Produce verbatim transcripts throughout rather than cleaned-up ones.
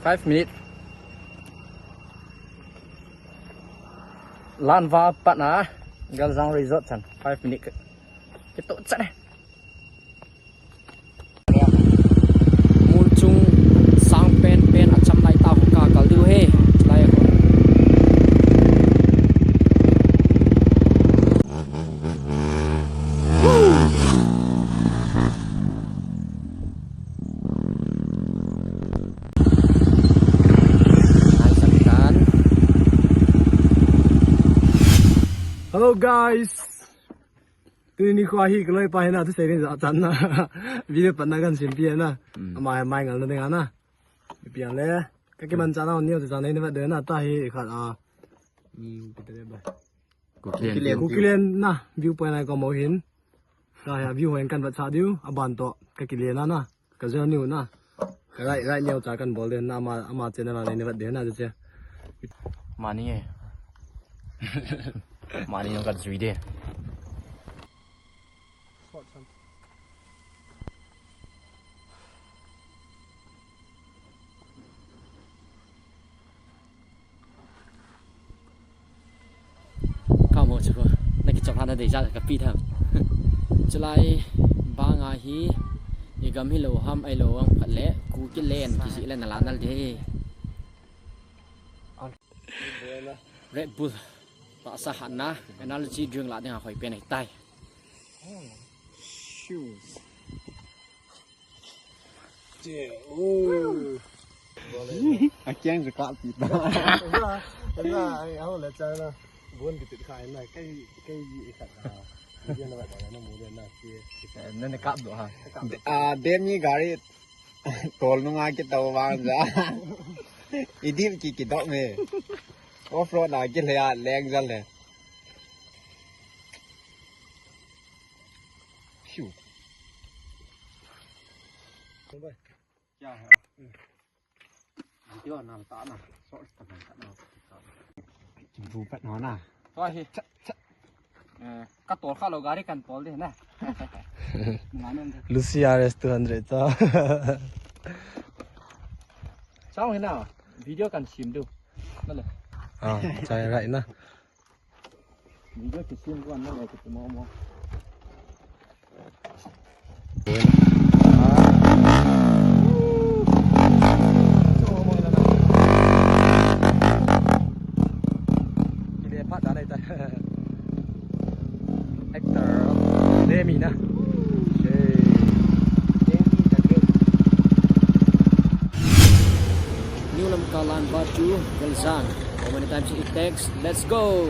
Five minute. Lanva pat na Galjang Resort chan. Five minute. Kitoh chat e. Mun chung sang pen pen acham lai ta ho ka kal diu he. Lai ho. Hello guys. Tuni nikho hi kaloi pa hina thusei ding jachat na. Video patna kahin sempeh na. Hmm. Ama hi mai ngal na ding ana. Ipi ham le. Kakimanchah nau neo chu chang nei na vet ding na ta hi khat a. Hmm, ipi ti le ba. Kukiland. Kukiland na view point lai ko mo hin. Ta hi view point kahin vetsah diu aban toh kakile na na. Ka journey u na. Ka ride, ride neo cha kahin bol ding na ama, ama channel a nei na vet ding na chu che. Mani e. Mani jong ka jui de. Kamo chu ko. Na kichop hana dei ja ka pi tham. Chulai banga hi i gam hi lo ham ai lo ang phat le Kukiland kisei le na la nal de. Red Bull. Tahsa hatna energy drink la ding a hoi pen ahi tai. Shoes. Che, oh. A kiang chu kap pi ta. Na, na, ai, au le cha na. Bon ki tit khai na, kai, kai i khat ha. Ni na ba na mu le na che. Na na kap do ha. A, demi gari. Tol nunga kitou vang ja. Idip ki kidoh me. Off road na kile a leng jal le. Phew. Kya hai? Video na ta na. Short ta na. Bu pat na na. Tua hi. Cha, cha. Eh, ka tol kha lo gari kan tol de na. Ngano de. Lucy R S two hundred ta. Chang hi na. Video kan sim du. Na le. Ah, chai right na. Video kisim ko an na le kiti mo mo. Actor Demi na. New Lamka Lanva to Galjang. How many times it takes? Let's go!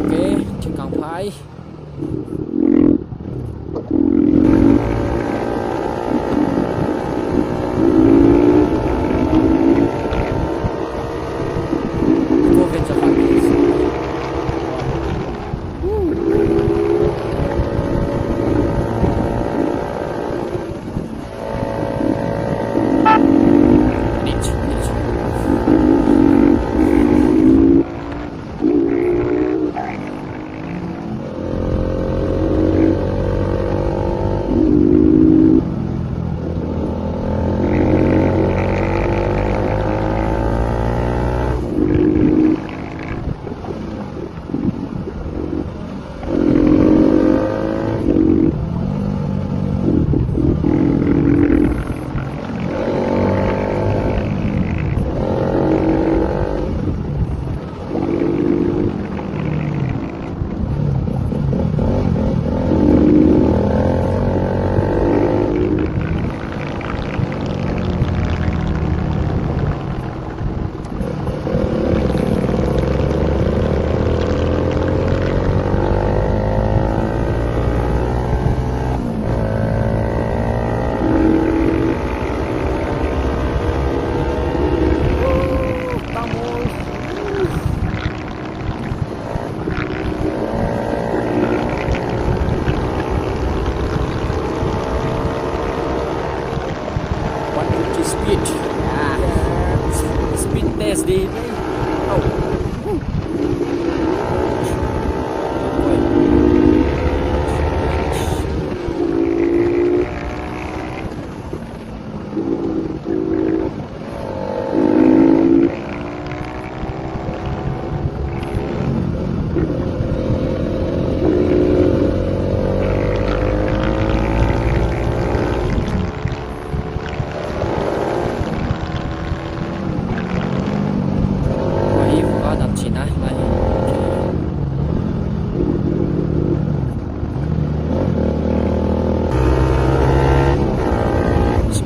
Okay, Chingkang Phai.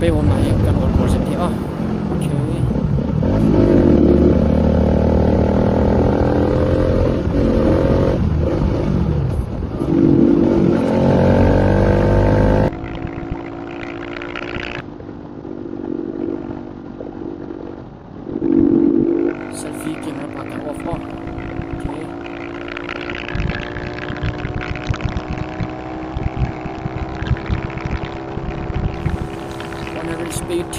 Ei, on na hi kan on bol jep hi a. Okay. Selfie camera pa kan off o. Okay. One hundred speed.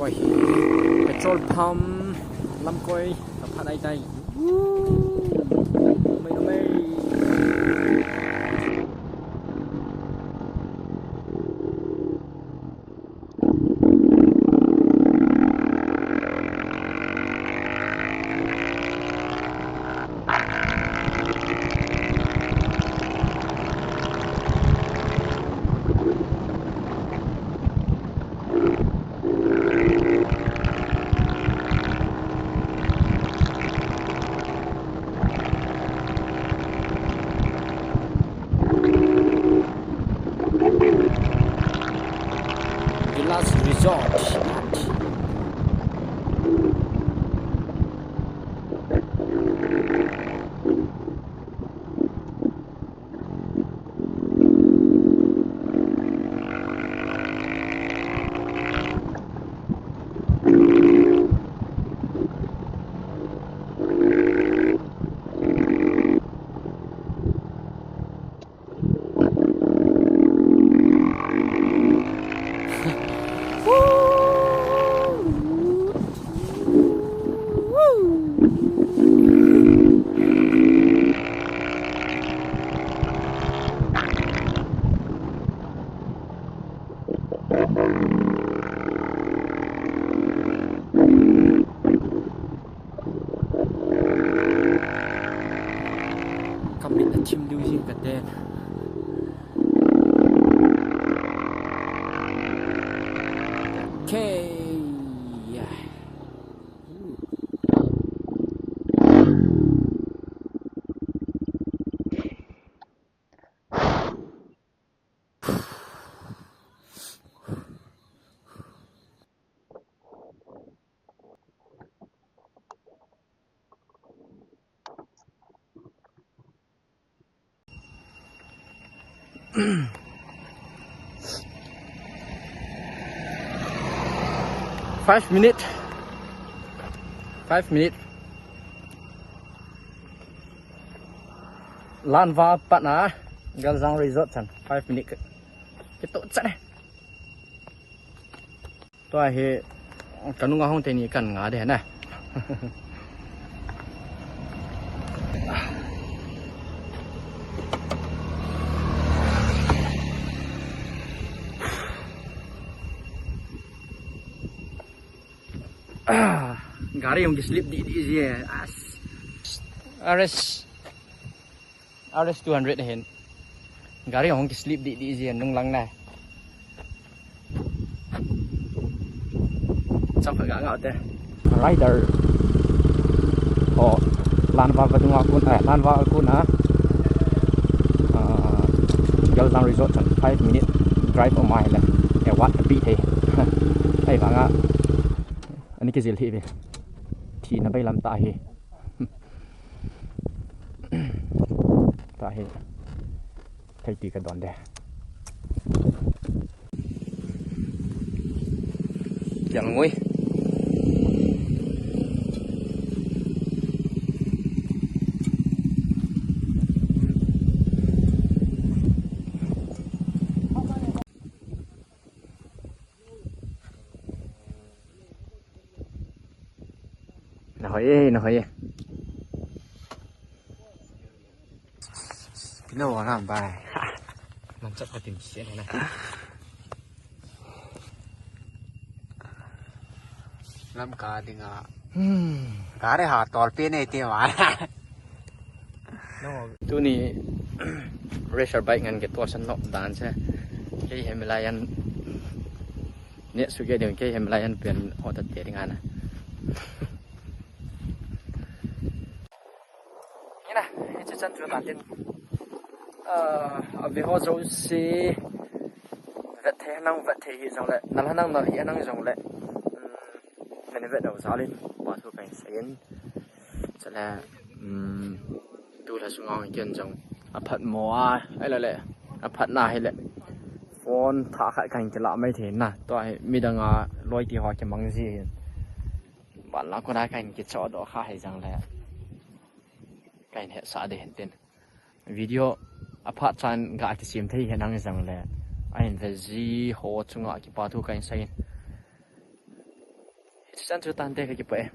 Koi hi petrol pump lam koi ka phat ai tai. Woo! Numei, numei. Villas Resort. Ka mit a thim diu jing ka ten. Okay. Five minute. Five minute. Lanva pat na Galjang Resort chan. Five minute. Kito chan eh. Tua hi, ka nunga hung teni kan nga de na. Ah, gari hung ki slip di di je. As. R S. R S two hundred hin. Gari hung ki slip di di je nung lang na. Chang pha ga nga te. Rider. Oh, Lanva vadung a kun, eh, Lanva a kun a. Ah, Galjang Resort chan five minute drive a mai le. Eh, what a beat hey. Hey, vanga. Ani ki jil hi ve. Thi na bai lam ta hi. Tua hi thei ti ka don de. Kiang ngui. Na hoi e, na hoi e. Pina wa ram bai. Lamka dinga. Hmm. Gari ha tolpi nei ti ma. No. Tuni racer bike ngan ke to san nok dan se. Kei hem lai an. Ne su ke ding kei hem lai an pen ho ta te ding ana. Ina, hiche chan chu tan tin. Ah, a ve ho jouse. Vet thei nang vet thei hi jong le. Nal nang nal hi nang jong le. Hmm. Nani vet dau jalin, pa thu kahin seiyin. Chule, um, tu la sunga hung ken jong. Aphat mo a, ai la le. Aphat na hi le. Phone tha khat kahin kila mai thei na. Tua hi midang a loi ti ho kimang ji hin. Ban la ko da kahin kicho do kha hi jong le. Kahin he sa de hin tin. Video aphat chan ga kisem thei hi nang jong le. Ahin ve ji ho chunga kipa thu kahin seiyin. Hiche chan chu tan te ka kipah e.